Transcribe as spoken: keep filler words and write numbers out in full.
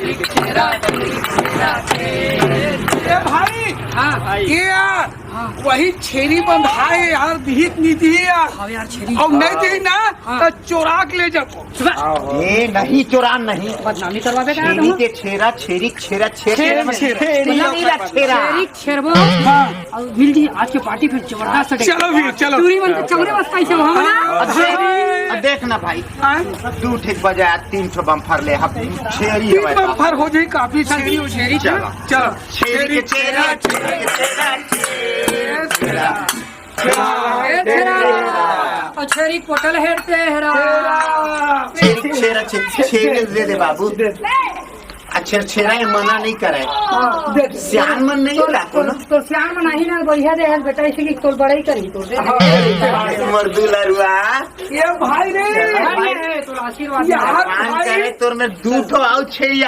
ए भाई, हाँ। ये यार, हाँ। वही छेरी बंधाए यार, दिहित नहीं दिही यार। हाँ यार, छेरी। और नहीं दिही ना, हाँ। तो चोरा के ले जाबो। ए, नहीं, चोरा नहीं। बदनामी करवाबे का छेरी तुम? के छेरा, छेरी, छेरा, छेरा, छेरा, छेरा। छेरी, छेरा। छेरी छेरबो। हाँ। और मिल जी, आज के पार्टी फिर जबरदस्त है। चलो फिर, चलो। दूरी मन चौड़े बस कैसे हो हम ना? अब देख, अब देख ना भाई, हाँ। दू ठे बजाया, तीन ठो बम्फर ले, हम छेरी तीन हमारे पास। बम्फर हो जाई, काफी छेरी हो जाई। चलो। चलो। छेरी के छेरा, छेरी के छेरा, छेरा। ए छेरा। और छेरी पोटल हेरते हेरा। छेरी, छेरा, छे-, छेरी दे दे बाबू। अच्छा, छेरा ये मना नहीं करे। हाँ, देख। सियान मन नहीं तो, रहतो तो, ना। तो सियान मन नहीं ना, बढ़िया दे है बेटा, इसी की तोल बड़ाई करी तो दे। हाँ। अरे, मर्दू लरुआ। ये भाई रे। भाई है, तो आशीर्वाद यार, दे। भगवान भाई। करे तोर में दू ठो आओ छेरिया।